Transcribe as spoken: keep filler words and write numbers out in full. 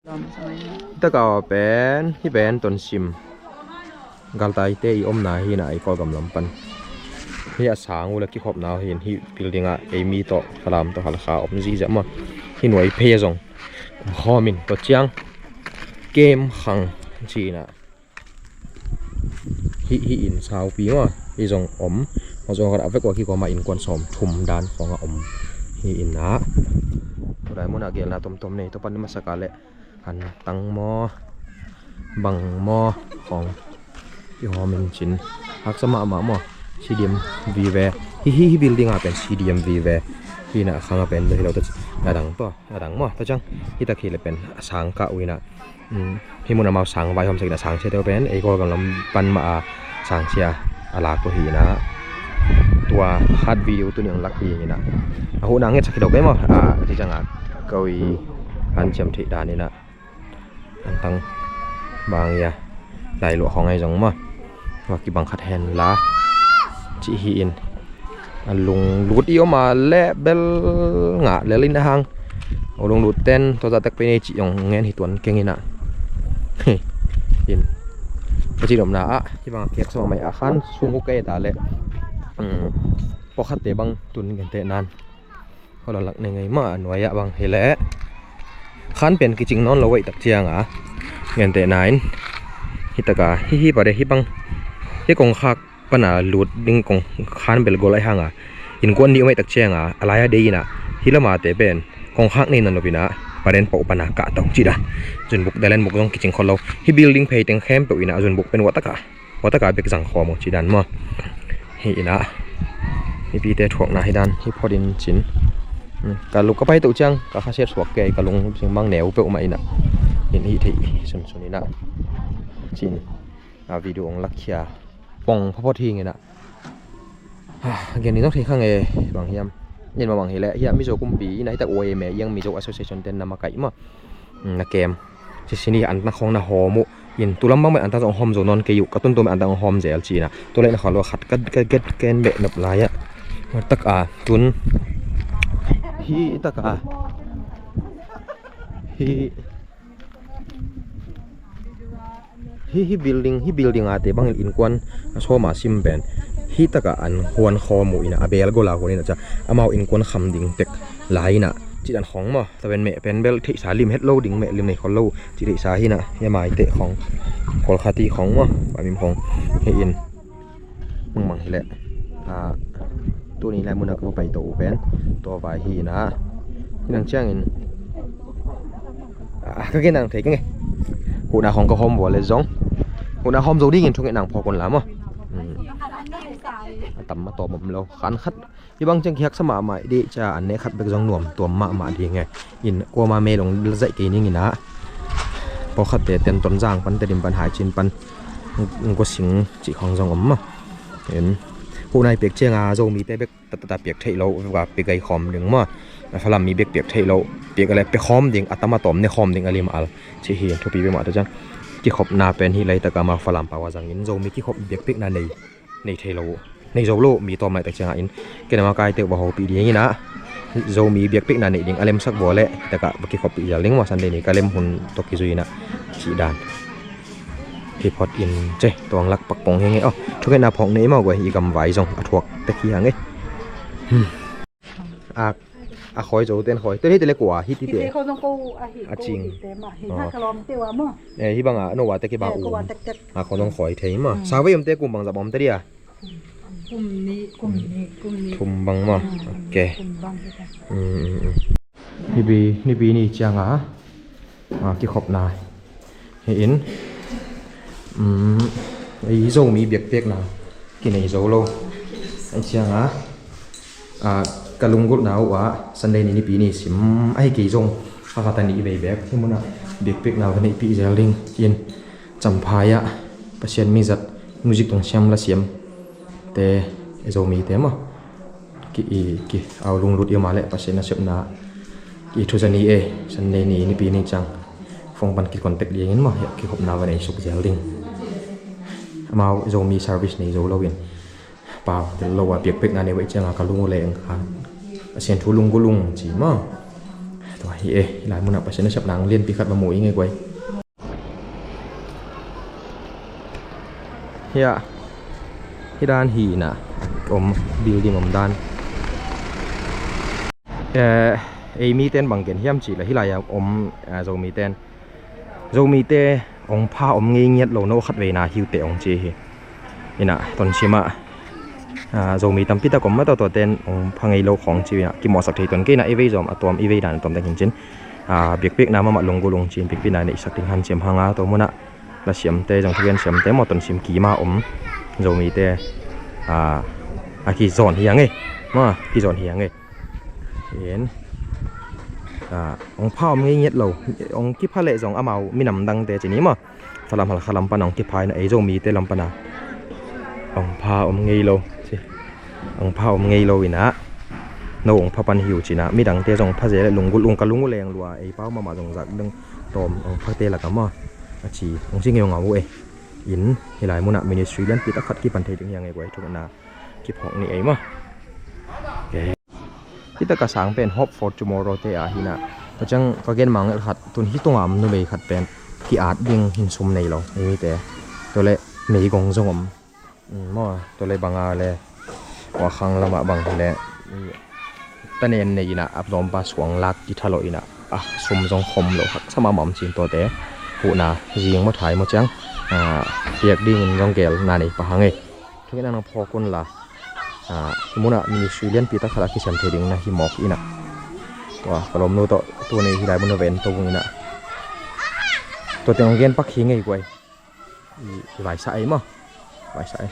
Taka pen hi pen Tonsim galtaite i omna hi na, i Kawlgam lam pan hi a sang uh le kikhopna uh hi in, hi building ah ei mi tawh Falam tawh Halkha om zizia maw, hi nuai phei a zong khawm in, tua ciang kem khang ci na. Hi, hi in saupi maw, hi zong om. Maw zong a vek ua kikoma innkuan sawm thum dan khawng a om hi in ah. Tua dai mun ah gelna tomtom nei, tua pan masak a le hantang maw, bang maw khawng kihawm in cin. Haksa mahmah maw, C D M vive. Hi, hi, hi building ah pen C D M vive. Hi na khang a pen tua hi lo, tua a dang tua, a dang maw, tua ciang hi tak hi le pen a sang kah uh hi na. Hi mun amau sang vaihawm sak in a, sang sia teu pen ei Kawlgam lam pan mah a sang sia a lak uh hi na. Tua khat video tuni ang lak hi in ah, a huhna ngetsak hi lo kei maw, a ci ciang a koi hanciam theih dan in ah. Antang bang ia, lai luah khawng ai zong maw, tua kibang khat hen la ci hi in. A lunglut i om a le bel ngah lel in a hang. A lunglut ten tua zahtak pen ei cih zong ngen hi tuan keng in ah. In ka cih nopna ah hibang a kek sa mahmah a khan sung uh ka et a le pawlkhatte bang tun genteh nan. Kholon lak nei ngei mah a nuai ah bang hi leh khan pen kicing nawn lo uh ei tak ciang a, genteh na in hi taka hi, hi pare hi bang hi kongkhak pana lut ding kong khan bel gol ai hang a, innkuan nih om ai tak ciang a, a lai a dei in ah hi lama te pen kongkhak nei nawn lo in ah, paren poh pana kah to ci da. Zunbuk dalen buk zong kicing khol lo. Hi building phei teng khempeuh in ah zunbuk pen ua taka, ua taka bek zang khawm uh ci dan maw. Hi in ah hi pite thuakna hi dan hi phot in cin. Ka luk ka pai to ciang ka khasia suak kei, ka lung sing bang neu peuh mah in ah. In hi thei sunsun in ah cin. A video ong lakkhia pong phawphawt hi ngena. Gen ni zong thei kha nge bang hiam. Ngen ma bang hi le hiam Mizo kumpi ina hi tak Y M A iang Mizo Association ten na makaih ma na kem. Sisini an na khong na hawm uh in tulam bang mai an ta zong hawm zo non kei uh ka tun tu mai an ta hawm zel cina. Tu le na kha lo khat ka ka get ken be nop lai a. Tak a tun hi tak a hi Hi, hi building, hi building a te bangin innkuan a sawma sim pen hi taka an huan khawm uh ina a bel gola huan ina ca amau innkuan kham ding tek lai ina ci dan khong maw. Taben meh pen bel theihsa lim het lo ding meh lim nei khol lo ci theihsa hi na hi a mai te khong khol khati khong maw. Pamim khong hi in. Mangmang hi leh tuni lai muna ka va pai to uh pen tua vai hi ina hi nang ciangin ka gen nang thei ka nge. Huhna hong ka hawm vua le zong huhna hawm zo dingin thunget nang phawk un la maw. A tam a tawm om lo khan khat hi bang ciang kihaksa mahmah i dih ca an ne khat bek zong nuam tuam mahmah ding e. In kuama mel ong zaih kei ning ina pawlkhatte ten Tonzang pan Tedim pan Haicin pan Guasing cih khong zong om maw. In huhna i pek cianga Zomite bek tatata piak theih lo va pe gai khawm ding maw. Falam mi bek piak theih lo piak a le pe khawm ding a tam a tawm ne khawm ding a lim al cih hi thupi bek mah ta ciang kikhopna pen hi lai taka ma Falam pau a zangin Zomi kikhop biakpiakna nei nei thei lo uh nei zo lo uh mi tawm lai tak ciangah in kei nama kaite uh va hopih ding inah Zomi biakpiakna neih ding a lemsak vua leh takah va kikhoppih zel ding maw. Sunday ni ka lem hun tawh kizui inah cih dan hi phot in ce tuang lak pak pong hi nge aw. Thungetna phawk nei maw guai i gamvai zong a thuak tek hi hang e. A khawi zo ten khawi ten hi te le kua hi ti te. Hi te khawi zong ko a hi a ko cing hi te ma hi na ka lawm te wa maw. Eh, hi banga no wa te ki ba um. A khawi zong khawi thei ma. Sa vei um te kum bang zap om te dia. Kum ni kum ni kum ni. Thum bang ma. Ok. Kum bang hi ta. Nipi nipi ni cianga kikhopna hi in. Ei Zomi biakpiakna kinei zo lo. Ei cianga ka lunggulhna uh ah Sunday ni nipi ni sim ahi kei zong a khat a nih vei bek hi muna biakpiakna va neihpih zel ding in Champhai ah Pasian mizat music tong siam la siam te Zomi te maw. Ki i ki au lunglut i om a leh Pasian nasepna ki i thuza ni e Sunday ni nipi ni ciang phone pan ki contact dingin maw hiah kikhopna va nei suk zel ding. Amau Zomi service nei zo loin pau tel lo a biakpiakna nei vei cianga ka lung uh leng khan Pasian thu lunggulh ung ci maw. Tua hi e, hi lai munah Pasian nasepna lianpi khat va mu i ngei guai. Hiah, hi dan hi inah om, building om dan. Eh, ei miten bang gen hiam cih leh hi lai-ah om, ah, Zomiten, Zomite ong pha om ngei ngiat lo, no khat veina hi uh teh ong ci hi. Inah Tonsim ah, ah, Zomi tampi tak om mah, tuate in ong pha ngei lo khawng ci uh inah, kimawhsak thei tuan kei inah, i vei zom a tuam, i vei dan a tuam dang hi in cin. Ah, biakpiakna mahmah lunggulh ung ci-in biakpiakna neihsak ding hanciam hang a, tua munah lasiamte, zong thugen siamte maw, Tonsim kim a om Zomite, ah, a kizawn hi hang e. Maw, kizawn hi hang e. In, ah, ong pha om ngei ngiat lo, ong kipha leh zong amau minam dangte ci ni maw, Falam, Halkha lam pan ong kipha inah, ei Zomite lam pan a ong pha om ngei lo ci. Ong pha om ngei lo inah, no ong pha pan hi uh ci inah, midangte zong pha zel leh lunggulh ung, ka lung uh leng lua, ei pau mahmah zong zak ding tawm, ong phate lakah maw, a ci, ong ci ngei ong a uh e. In, hi lai munah ministry lianpi tak khat kipan thei ding hi hang e guai, thukna kiphawk ni ei maw. Hih tak a sang pen Hope for Tomorrow te ah hi inah, tua ciang ka gen mah ngelh khat, tun hih tunga om numei khat pen ki-at ding hin sum nei lo, mite. Tua leh meigong zong om. Mm, maw, tua leh bang a leh, Huakhang lamah bang hi leh, mm, tanen nei inah, a lawmpa suang lak kitha lo inah, a sum zong khom lo, haksa mahmah om cin, tuate huhna zing maw, thai maw ciang, ah, piak dingin zong gelna nei pah hang e. Thukna nang phawk un la, ah, hih munah ministry lianpi tak khat a kisiam thei ding na hi mawk inah. Tua ka lawmnu tawh tuni hi lai mun a va en to ung inah, tuate ong gen pak hi ngei guai. I, i vaisa ei maw. Vaisa ei.